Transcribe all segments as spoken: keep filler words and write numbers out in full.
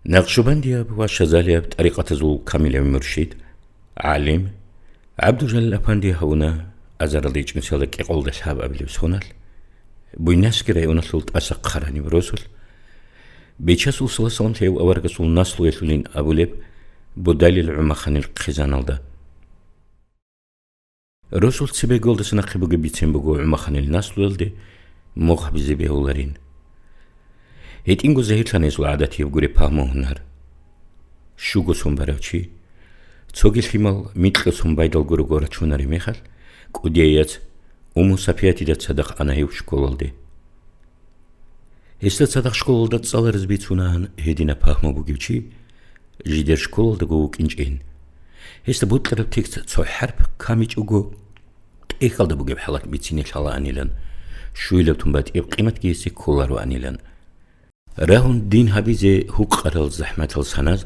Накъшубандияб ва шазалияб тӀарикъатазул камилав муршид, гӀалим ГӀабдужалил-афанди гьавуна азаралда ичӀнусиялда кӀикъоялда лъабабилеб соналъ, Буйнакский районалъул ТӀаса хъараниб росулъ, Бичасул саллаллагьу гӀалайгьи вассалам лъеяв аварагасул наслуялъулин абулеб Будалил ГӀумаханил хъизаналда. Росул цебеголдаса нахъе бугеб бицен буго ГӀумаханил наслуялде мугъ гьабизе бегьуларин. ГьитӀинго загьирлъана гьесул гӀадатияб гуреб пагьму-гьунар. Щуго сон барав чи, цоги лъимал микьго сон байдалго руго рачунареб мехалъ, кӀудияй яц Умму Сапиятида цадахъ ана гьев школалде. Гьесда цадахъ школалда цӀалараз бицунаан гьединаб пагьму бугев чи, жидер школалдаго вукӀинчӀин. Гьесда бокьараб текст цо хӀарп камичӀого, тӀехьалда бугеб хӀалат бицине лъалаанилан, щуйлаб тун батӀияб къиматги гьесие кколароанилан. Рагьун дин гьабизе гьукъарал захӀматал саназ,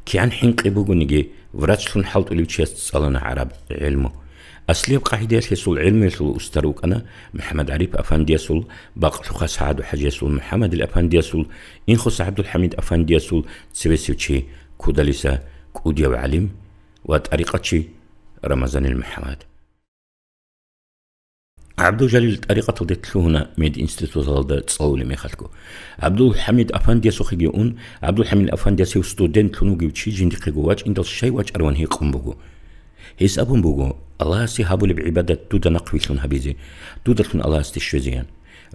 кигӀан хӀинкъи бугониги, врачлъун хӀалтӀулев чияс цӀалана гӀараб гӀелму. Аслияб къагӀидаялъ гьесул гӀелмуялъул устар вукӀана МухӀаммад ГӀариф афандиясул, Бакълъухъа СагӀаду-хӀажиясул, МухӀаммадил афандиясул, Инхоса ГӀабдулхӀамид афандиясул цевесев чи, Кудалиса кӀудияв гӀалим ва тӀарикъатчи Рамазанил МухӀаммад. ГӀабдужалил тӀарикъаталде лъугьуна мединституталда цӀалулеб мехалъго. ГӀабдулхӀамид афандиясухъеги ун, ГӀабдулхӀамид афандияс гьев студентлъун вугев чи жиндихъего вачӀиндал щай вачӀараван гьикъун буго. Гьес абун буго: «Аллагьасе гьабулеб гӀибадат дуда нахъвилълъун гьабизе, дудалъун Аллагьасде щвезеян».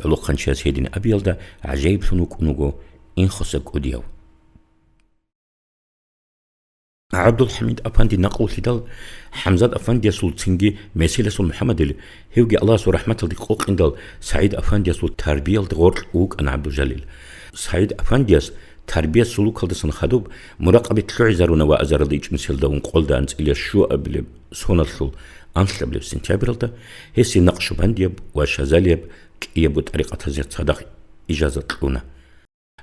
ГӀолохъанчияс гьедин абиялда гӀажаиблъун вукӀун вуго Инхоса кӀудияв. ГӀабдулхӀамид афанди накълулъидал, ХӀамзат афандиясул цинги Меселасул МухӀаммадил, гьевги Аллагьасул рахӀматалде къокъиндал, СагӀид афандиясул тарбиялда гъоркь вукӀана ГӀабдужалил. СагӀид афандияс тарбия-сулукалдасан хадуб муракъабилъ лъугӀизаруна ва азаралда ичӀнусиялда ункъоялда анцӀила щуабилеб соналъул анлъабилеб сентябралда гьесие накъшубандияб ва шазалияб кӀиябго тӀарикъатазе цадахъ ижазат кьуна.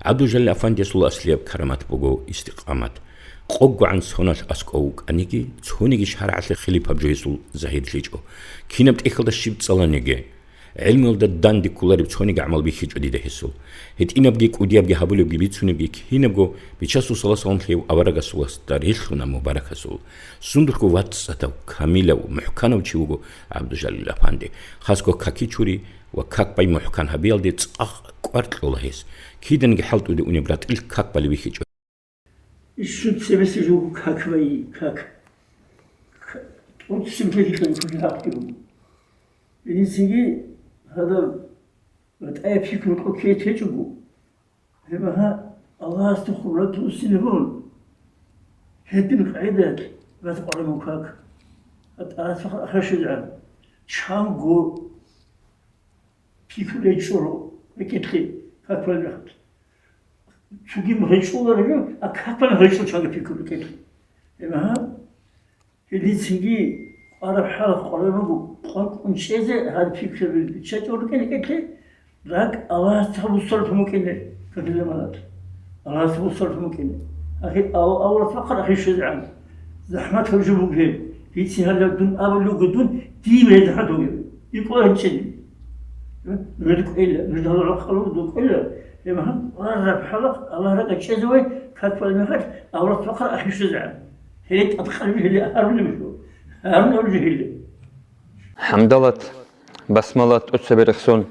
ГӀабдужалил афандиясул аслияб карамат буго истикъамат. КъогогӀан соналъ аскӀов вукӀаниги, цониги шаргӀалъе хилипаб жо гьесул загьирлъичӀо. Кинаб тӀехьалда щиб цӀаланиги, гӀелмуялда данде кколареб цониги гӀамал бихьичӀо дида гьесул. ГьитӀинабги кӀудиябги гьабулебги бицунебги кинабго Бичасул саллаллагьу гӀалайгьи вассалам лъеяв аварагасул васда релълъуна мубаракасул. Сундулъго вацӀцӀадав, камилав, мухӀканав чи вуго ГӀабдужалил афанди. Хасго какичури ва как бай мухӀкан гьабиялде цӀакъ кӀвар кьола гьес. Киданиги хӀалтӀуде унеб ратӀил как балев вихьичӀо. Ишшун цебесеб жо как бай, как. К-, тӀоцебе лъикӀаб кколеб хӀакъги буго. Гьединлъидал гьадаб батӀияб пикру къоккизе течӀого, гьеб гьа Аллагьасда хуралъуссинабун, гьедин къагӀидаялъ баз къвараб буго как. ТӀарас ахӀа щвезегӀан. Чанго пикру гьечӀо рекӀелъе как балеб мехалъ. Цоги гьечӀоларо, а как балеб гьечӀо чанго пикру рекӀелъе. Гьеб гьа, гьединлъидал къвараб хӀал къвараб буго, къвакӀун чӀезе гьал пикруби биччачӀого рекӀелъе, ракӀ Аллагьасда буссаралъун букӀине, капилла манат. Аллагьасда буссаралъун букӀине. Ахир ав-, аварагас бахъана ахир щвезегӀан. ЗахӀмат гьаб жо буго гьеб. Гьицин гьалаб дун абулеб буго дун, дие гьеб захӀмат бугеб. ИкӀо гьечӀеде. Нуж кӀвела, нуж гьалал рахъалур дукӀвела. Гьеб гьаб къвараб хӀалахъ Аллагь ракӀа чӀезе вай, как балеб мехалъ, аварагас бахъана ахир щвезегӀан. Гьеле тӀадкъаби гьеле гьарулеб жо. Гьарун абулеб жо гьеле. ХӀамдалат, басмалат тӀоцебе рехсон,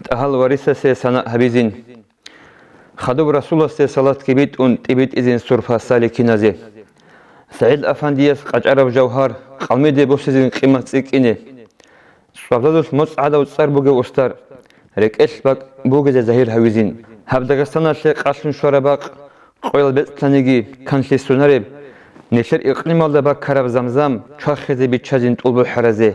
тӀагьал варисасе санагӀ гьабизин. Хадуб Расуласде салатги битӀун тӀибитӀизин сурфа саликиназе. СагӀид-афандияс къачӀараб жавгьар къалмиде босизин къимат цӀикӀкӀине. ЦӀвабзазулъ моцӀ гӀадав цӀар бугев устар, рекӀелъ бакӀ бугезе загьир гьавизин. Гьаб Дагъистаналъе къалъун щвараб бакъ, къоял бецӀлъаниги канлъи сунареб, нилъер икълималда баккараб замзам чвахизе биччазин тӀул бухӀаразе.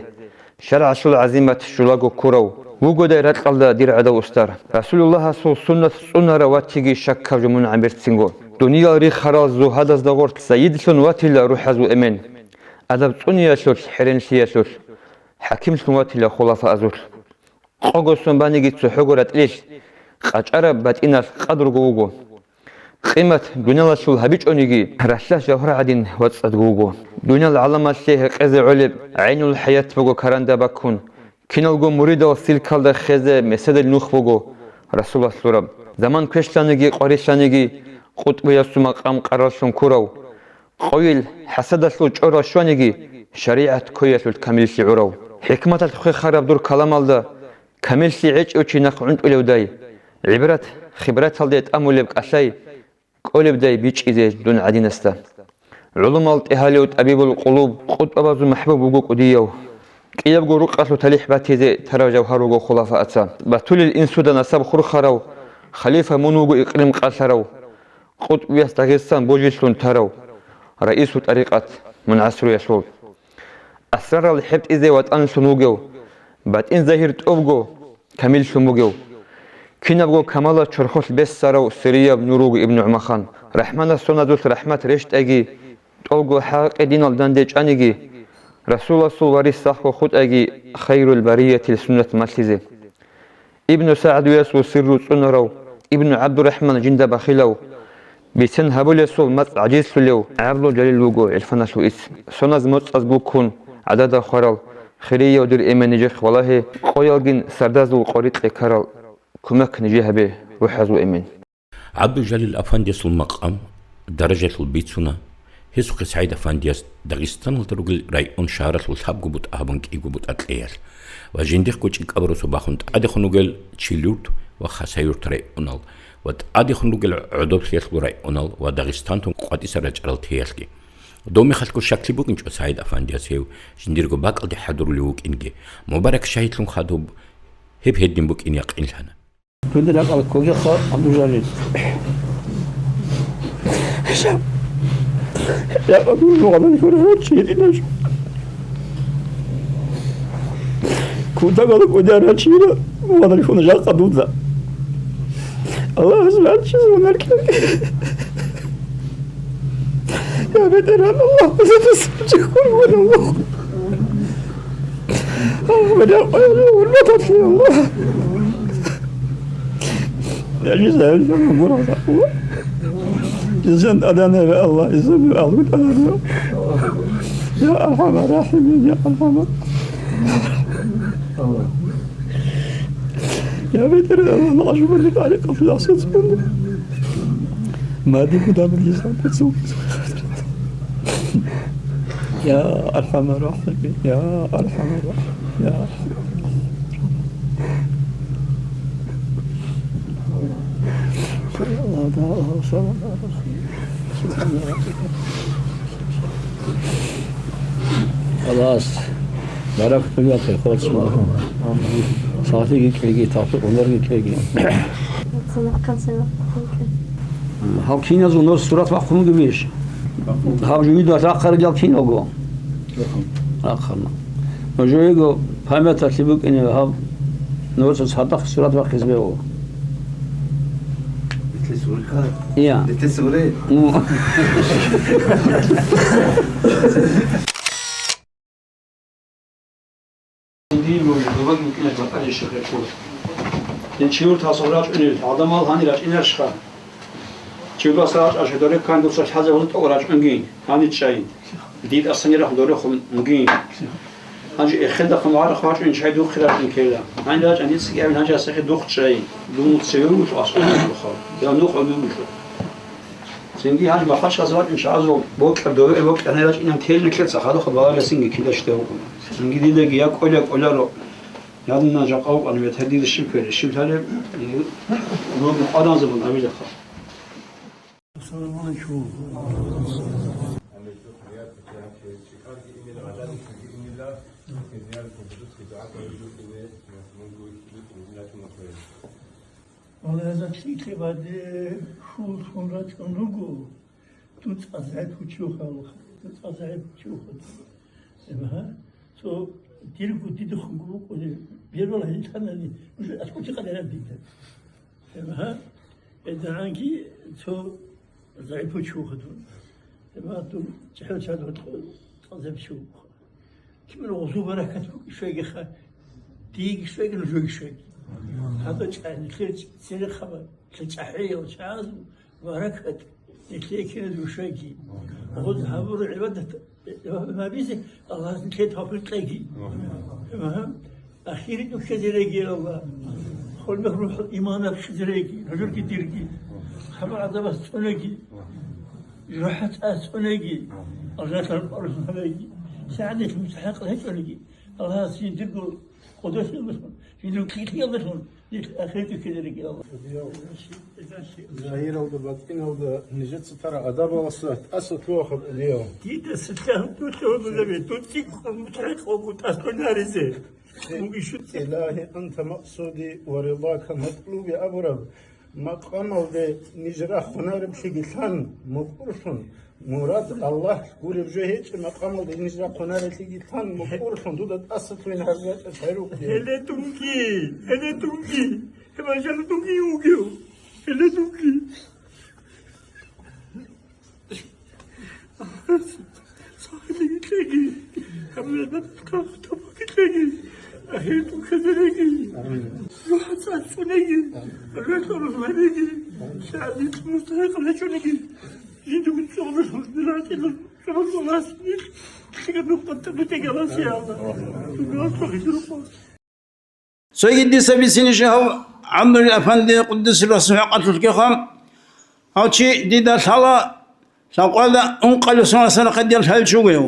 ШаргӀалъул гӀазимат щулаго ккурав вугодай ракьалда, дир гӀадав устар. Расулуллагьасул суннат цӀунарав ватиги щаккаб жо мун гӀемерцинго. Дуниял рихарал зугьадазда гъорлъ сайидлъун ватила рухӀазул эмен. Адаб цӀуниялъулъ, хӀеренлъиялъулъ, хӀакимлъун ватила хулафаазулъ. Къого сон баниги цохӀого ратӀлилъ, къачӀараб батӀиналъ къадрго вуго. Къимат дуниялалъул гьабичӀониги, ралъдас жавгьар гӀадин вацӀцӀадго вуго. Дуниял гӀаламалъе гьекъезе гӀолеб гӀайнул хӀаят буго каранда баккун. Киналго муридал силкалда хезе меседал нух буго Расулас лъураб. Заман квешлъаниги къварилъаниги, къутӀбуясул макъам къараллъун ккурав, къойил хӀасадалъул чӀорал щваниги, шаригӀат ккоялъулъ камиллъи гӀурав. ХӀикматалъ хвехараб дур каламалда, камиллъи гӀечӀев чи нахъ гӀунтӀулевдай, гӀибрат-хибраталде тӀамулеб кӀалъай кӀолебдай бичӀчӀизе дун гӀадинасда. ГӀулумал тӀегьалев тӀабибул къулуб, къутӀбабазул махӀбуб вуго кӀудияв. КӀиябго рукъалъул талихӀ батизе тарав жавгьар вуго хулафаца. Батулил инсуда насаб хурхарав, халифа мун вуго икълим къалъарав, къутӀбуяс Дагъистан божилъун тарав, раису тӀарикъат мун гӀасруялъул. Асрарал хӀетӀизе ватӀанлъун вугев, батӀин-загьир тӀобго, камиллъун бугев. Кинабго камалалъ чорхолъ бессарав сирияб нур вуго Ибну ГӀумахан. РахӀманас соназулъ рахӀмат рещтӀайги, тӀолго хӀакъи динал данде чӀаниги, Расуласул варис сахго хутӀайги, хайрул бариятил суннат малъизе. Ибну СагӀдуясул сирру цӀунарав, Ибну ГӀабдурахӀман жинда бахилав, бицен гьабулесул мацӀ гӀажизлъулев ГӀабдул-Жалил вуго гӀирфаналъул ис. Соназ моцӀаз буккун, гӀадада хварал, хирияв дир эмен нижехъ валагье, къоялгин сардазул къварикье ккарал, кумек нижее гьабе, рухӀазул эмен. ГӀабдул-Жалил афандиясул макъам, даражалъул бицуна, гьесухъе СагӀид афандияс Дагъистаналда ругел район шагьаралъул лъабго бутӀа гьабун кӀиго бутӀа кьеялъ ва жиндихъго ЧӀикӀабурусу бахун тӀадехун ругел Чилюрт ва Хасавюрт районал ва тӀадехун ругел ГӀодоблъиялъул районал ва Дагъистантун къватӀиса рачӀарал теялъги. Дов мехалъго щаклъи букӀинчӀо СагӀид афандияс гьев жиндирго бакӀалде хӀадурулев вукӀинги, мубарак шагьидлъун хадуб гьеб гьедин букӀин якъинлъана. Куди ракӀал ккогеха, ГӀабдул-Жалил. РакӀал ккогеха, ГӀабдул-Жалил. Кутакалда кӀудиял рачӀина, вадарихьуна жакъа дуда. Аллагьас ваччиз ванаркьаги. Я БетӀергьан Аллагь, бусурбанчи хургун Аллагь. Аллагь, бадагъ къоялъе гьурматалъе Аллагь. Я жиза, я жиза, гургъа Аллагь. Жизан аданабе Аллагь, жизан Аллагь, аданабе. Я архамар рахимин, я архамар. Я БетӀергьан Аллагь, нажмали тарикъ филасоцӀ. Ма дигу даб лизан пецу. Я архамар рахимин, я архамар рахимин, я архамар рахимин. Халас. Баракатуллагь, хвалцӀуна. Сагълъиги кьеги, тавфикъ гьунарги кьеги. Гьав киназул нур сурат бахъун бугебищ? Гьав жугьутӀа рахъарилал киналго? Рахъарна. Нужеего памяталъе букӀине гьав нур цадахъ сурат бахъизе бегьула. Бетли суре. Я. Бетли суре. Ну. Дин бугеб, доба букӀине батӀалищ хӀехъула. Дин чи юрталъул рачӀунел гӀадамал гьанир рачӀинарищха? Чи юрталъ рачӀа, чи дореккан дуца лъазе гьур тӀокӀ рачӀунгин, гьанир чӀайин. Дид асанирахъ дорехун мугин. Гьанже эхедахъ магӀарахъ вачӀунин чай духъе рачӀун ккела. Гьанир рачӀан дицаги абин гьанже асахъе духъ чӀайин. Дун цеве вугелъул аскӀор вугелъул. Я нухъ гӀумер вугелъул. Цинги гьанже махачӀаз вачӀун чагӀазул бокьа дове бокьа гьанир рачӀинан тел никлъеца хадухъа балагьарасинги кида щтев вукӀуна. Цинги дидаги я кӀола кӀоларо. Ядинан жакъа вукӀана, ветер дида щиб кквере, щиб лъалеб, ругу къваданзабун абилахъа. Ассаламу алейкум. Валлагь, гьезда лъикӀлъи баде хьул хун рачӀун руго, дун цӀазагӀи пучухъ, дун цӀазагӀи пучухъ. Гьеб гьа, цо дирго дидехунго букӀуни, бербала гьитӀанани, уже аскӀучи къадараб дида. Гьеб гьа, гьедигӀанги цо загӀипав чи вуха дун. Гьеб гьа, дун чӀехӀел чагӀи цӀазаб чи вуха. Киман гъузу баракат букӀи щвегиха, диеги щвеги, нужеги щвеги. Гьадин чӀай, нилъер церехъаб, нилъер чӀахӀиял чагӀазул баракат, нилъее киназего щвеги. Гъуз гьабураб гӀибадат гьабизе Аллагьас нилъее тавфикъ кьеги. Ахирид нухьезе реги, Аллагь. Хурмехъ рухӀ иман рахъизе реги, нужерги дирги. Хабар гӀадабас цӀунаги, рухӀат цӀунаги, Аллагьасул къоролъун гьабеги, сагӀадилъ мустахӀикъ гьечӀониги, Аллагьас жиндирго къудасиялдалъун, жиндирго кьикьиялдалъун нилъ ахирги ккедариги, Аллагь. Загьиралда, батӀиналда нижеца тараб гӀадабалдаса тӀаса лъугьа, хаб, Эдияв. Дида силъа дулъа гьабулеб, дун цӀикӀкӀун мустахӀикъ вуго тӀаса лъугьинаризе. Мугищу Илагьи, анта макъсуди ва рилака матлуби абураб макъамалде ниж рахунареблъиги лъан мукӀурлъун, мурад Аллагь гуреб жо гьечӀеб макъамалде ниж рахунареблъиги лъан мукӀурлъун, дуда тӀаса лъугьин гьаржачӀа гьарукки. Гьеле дунги, гьеле дунги, гьеб жаниб дунги вугев, гьеле дунги. Сахилиги кьеги, гьаб табуги кьеги, ахиртӀу ккезареги, рухӀат цӀацӀцӀунеги, релъун рузмареги, шагьдилъ мустахӀикъ гьечӀониги, жиндиго цӀолъун, миракьилан цӀолъун Аллагьас нилъ лъикӀаб нухъ къотӀа бутӀеги Аллагьас, я Аллагь, дуниялалъул хӀидурухъ. Цоги дица бицинищ гьав ГӀабдулил Афанди, къуддиса сирругьу, хӀакъалъулъгиха, гьав чи дида лъала лъабкъоялда ункъабилеб соналъ сверухъе дир лъалев чи вугев.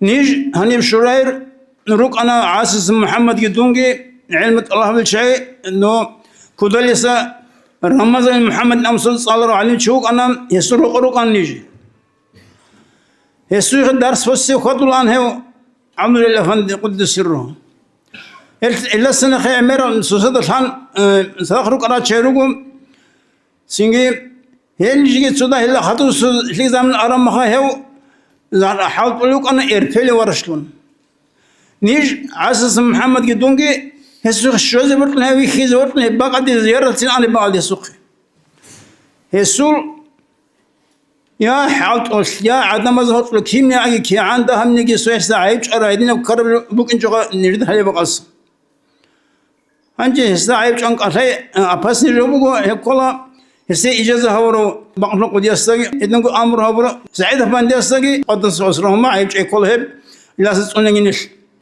Ниж гьаниб щурайир рукӀана ГӀасиса МухӀаммадги дунги, гӀелму тӀалаб гьабулел чагӀи, но кодолъиса Рамазан МухӀаммад Амсул цӀаларав гӀалимчи вукӀана, гьесул рокъор рукӀана ниж. Гьесухъе дарс босизе хьвадулаан гьев ГӀабдулил Афанди, къуддиса сирругьу. Гьел, гьелдаса нахъе гӀемерал сусада лъан, э, цадахъ рукӀарал чагӀи руго. Цинги гьел жиги цо дагьила хадусалъ заман араб мехалъ гьев за-, хӀалтӀулев вукӀана Эрпеле варшлъун. Ниж ГӀасиса МухӀаммадги дунги гьесухъе щвезе бокьун, гьев вихьизе бокьун, гьеб бакӀалде зияратцин анеб бакӀалде гьесухъе. Гьесул я хӀалтӀулъ, я гӀадамаз гьоркьоб кинниги, кигӀан дагьабниги цо гьесда гӀайиб чӀвараб гьединаб ккараб букӀинчӀого нижеда гьалеб бакӀалъ. Гьанже гьесда гӀайиб чӀван кӀалъай, а, опасный жо буго, гьеб ккола гьесде ижаза гьабурав Бакълъун Къудиясдаги, гьединго амру гьабурав СагӀид Афандиясдаги, къаддаса сирругьума, гӀайиб чӀвай ккола гьеб, Аллагьас цӀунаги нилъ.